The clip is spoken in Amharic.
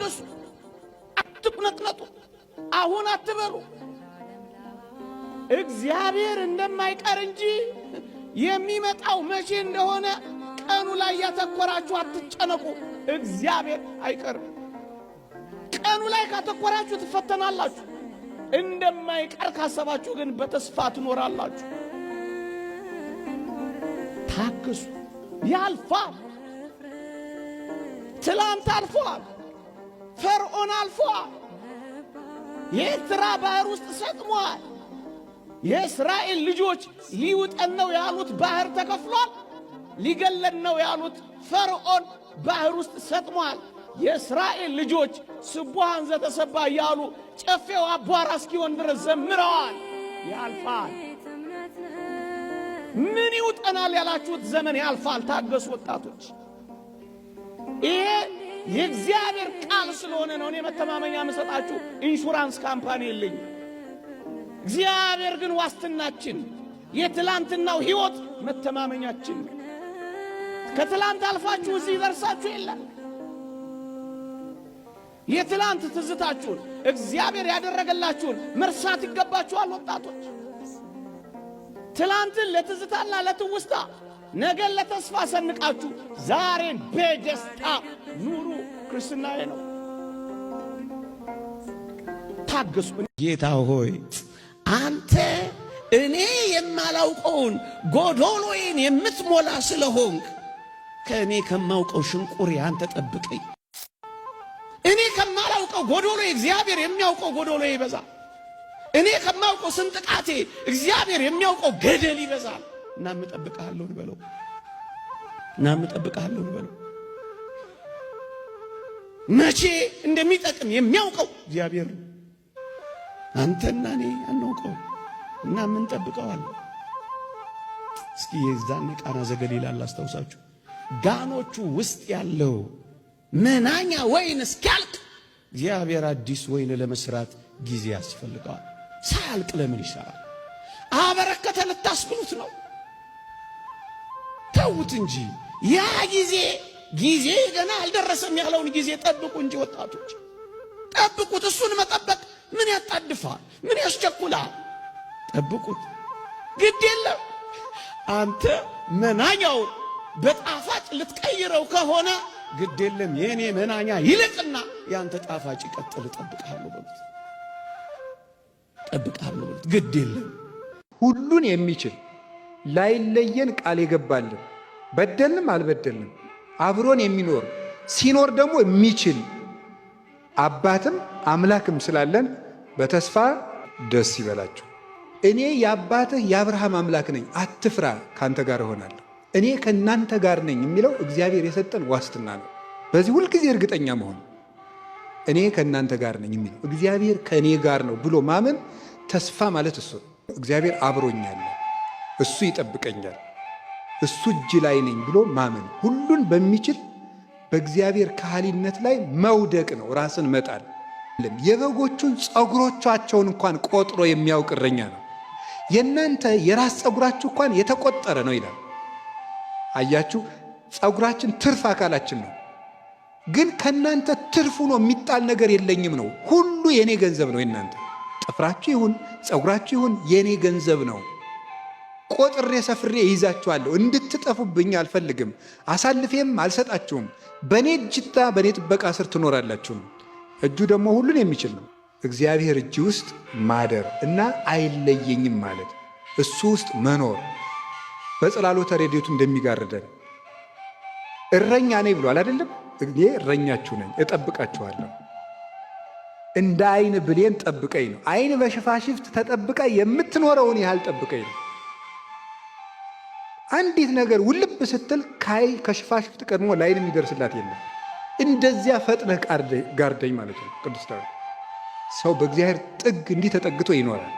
ታገሱ፣ አትቁነጥነጡ፣ አሁን አትበሉ። እግዚአብሔር እንደማይቀር እንጂ የሚመጣው መቼ እንደሆነ ቀኑ ላይ ያተኮራችሁ አትጨነቁ። እግዚአብሔር አይቀርም። ቀኑ ላይ ካተኮራችሁ ትፈተናላችሁ። እንደማይቀር ካሰባችሁ ግን በተስፋ ትኖራላችሁ። ታግሱ፣ ያልፋል። ትላንት አልፏል። ፈርዖን አልፏል። የኤርትራ ባህር ውስጥ ሰጥሟል። የእስራኤል ልጆች ሊውጠን ነው ያሉት ባህር ተከፍሏል። ሊገለን ነው ያሉት ፈርዖን ባህር ውስጥ ሰጥሟል። የእስራኤል ልጆች ስቡሐን ዘተሰባ እያሉ ጨፌው አቧራ እስኪሆን ድረስ ዘምረዋል። ያልፋል። ምን ይውጠናል ያላችሁት ዘመን ያልፋል። ታገሱ ወጣቶች። ይሄ የእግዚአብሔር ቃል ስለሆነ ነው። እኔ መተማመኛ የምሰጣችሁ insurance company የለኝም። እግዚአብሔር ግን ዋስትናችን፣ የትላንትናው ሕይወት መተማመኛችን ነው። ከትላንት አልፋችሁ እዚህ ደርሳችሁ የለም። የትላንት ትዝታችሁን እግዚአብሔር ያደረገላችሁን መርሳት ይገባችኋል ወጣቶች። ትላንትን ለትዝታና ለትውስታ ነገን ለተስፋ ሰንቃችሁ ዛሬን በደስታ ኑሩ። ክርስትናዬ ነው። ታገሱ። ጌታ ሆይ፣ አንተ እኔ የማላውቀውን ጎዶሎዬን የምትሞላ ስለሆንክ ከእኔ ከማውቀው ሽንቁሬ አንተ ጠብቀኝ። እኔ ከማላውቀው ጎዶሎ እግዚአብሔር የሚያውቀው ጎዶሎ ይበዛል። እኔ ከማውቀው ስንጥቃቴ እግዚአብሔር የሚያውቀው ገደል ይበዛል። እና እጠብቅሃለሁ እንበለው፣ እና እጠብቅሃለሁ እንበለው። መቼ እንደሚጠቅም የሚያውቀው እግዚአብሔር ነው። አንተና እኔ አናውቀው እና ምን ጠብቀዋለሁ? እስኪ የዛን ቃና ዘገሊላ ላስታውሳችሁ። ጋኖቹ ውስጥ ያለው መናኛ ወይን እስኪያልቅ እግዚአብሔር አዲስ ወይን ለመስራት ጊዜ ያስፈልገዋል። ሳያልቅ ለምን ይሰራል? አበረከተ ልታስብሉት ነው። ተዉት እንጂ፣ ያ ጊዜ ጊዜ ገና አልደረሰም ያለውን ጊዜ ጠብቁ እንጂ ወጣቶች፣ ጠብቁት። እሱን መጠበቅ ምን ያጣድፋል? ምን ያስቸኩላል? ጠብቁት። ግድ የለም፣ አንተ መናኛው በጣፋጭ ልትቀይረው ከሆነ ግድ የለም፣ የእኔ መናኛ ይልቅና ያንተ ጣፋጭ ይቀጥል። እጠብቅሃለሁ በሉት፣ እጠብቅሃለሁ በሉት። ግድ የለም። ሁሉን የሚችል፣ ላይለየን ቃል የገባልን፣ በደልንም አልበደልንም አብሮን የሚኖር፣ ሲኖር ደግሞ የሚችል አባትም አምላክም ስላለን በተስፋ ደስ ይበላችሁ። እኔ የአባትህ የአብርሃም አምላክ ነኝ፣ አትፍራ፣ ካንተ ጋር እሆናለሁ። እኔ ከእናንተ ጋር ነኝ የሚለው እግዚአብሔር የሰጠን ዋስትና ነው። በዚህ ሁልጊዜ እርግጠኛ መሆን፣ እኔ ከእናንተ ጋር ነኝ የሚለው፣ እግዚአብሔር ከእኔ ጋር ነው ብሎ ማመን፣ ተስፋ ማለት እሱ ነው። እግዚአብሔር አብሮኛል፣ እሱ ይጠብቀኛል፣ እሱ እጅ ላይ ነኝ ብሎ ማመን ሁሉን በሚችል በእግዚአብሔር ካህሊነት ላይ መውደቅ ነው፣ ራስን መጣል። የበጎቹን ፀጉሮቻቸውን እንኳን ቆጥሮ የሚያውቅ እረኛ ነው። የእናንተ የራስ ፀጉራችሁ እንኳን የተቆጠረ ነው ይላል። አያችሁ፣ ፀጉራችን ትርፍ አካላችን ነው። ግን ከእናንተ ትርፍ ሆኖ የሚጣል ነገር የለኝም ነው። ሁሉ የኔ ገንዘብ ነው። የእናንተ ጥፍራችሁ ይሁን ፀጉራችሁ ይሁን የኔ ገንዘብ ነው። ቆጥሬ ሰፍሬ ይይዛችኋለሁ። እንድትጠፉብኝ አልፈልግም። አሳልፌም አልሰጣችሁም። በእኔ እጅታ በእኔ ጥበቃ ስር ትኖራላችሁ። እጁ ደግሞ ሁሉን የሚችል ነው። እግዚአብሔር እጅ ውስጥ ማደር እና አይለየኝም ማለት፣ እሱ ውስጥ መኖር፣ በጽላሎተ ረድኤቱ እንደሚጋርደን፣ እረኛ ነኝ ብሏል አይደለም? እኔ እረኛችሁ ነኝ፣ እጠብቃችኋለሁ። እንደ አይን ብሌን ጠብቀኝ ነው። አይን በሽፋሽፍት ተጠብቃ የምትኖረውን ያህል ጠብቀኝ ነው። አንዲት ነገር ውልብ ስትል ካይ ከሽፋሽፍት ቀድሞ ላይን የሚደርስላት የለም። እንደዚያ ፈጥነህ ጋርደኝ ማለት ነው። ቅዱስ ዳዊት፣ ሰው በእግዚአብሔር ጥግ እንዲህ ተጠግቶ ይኖራል።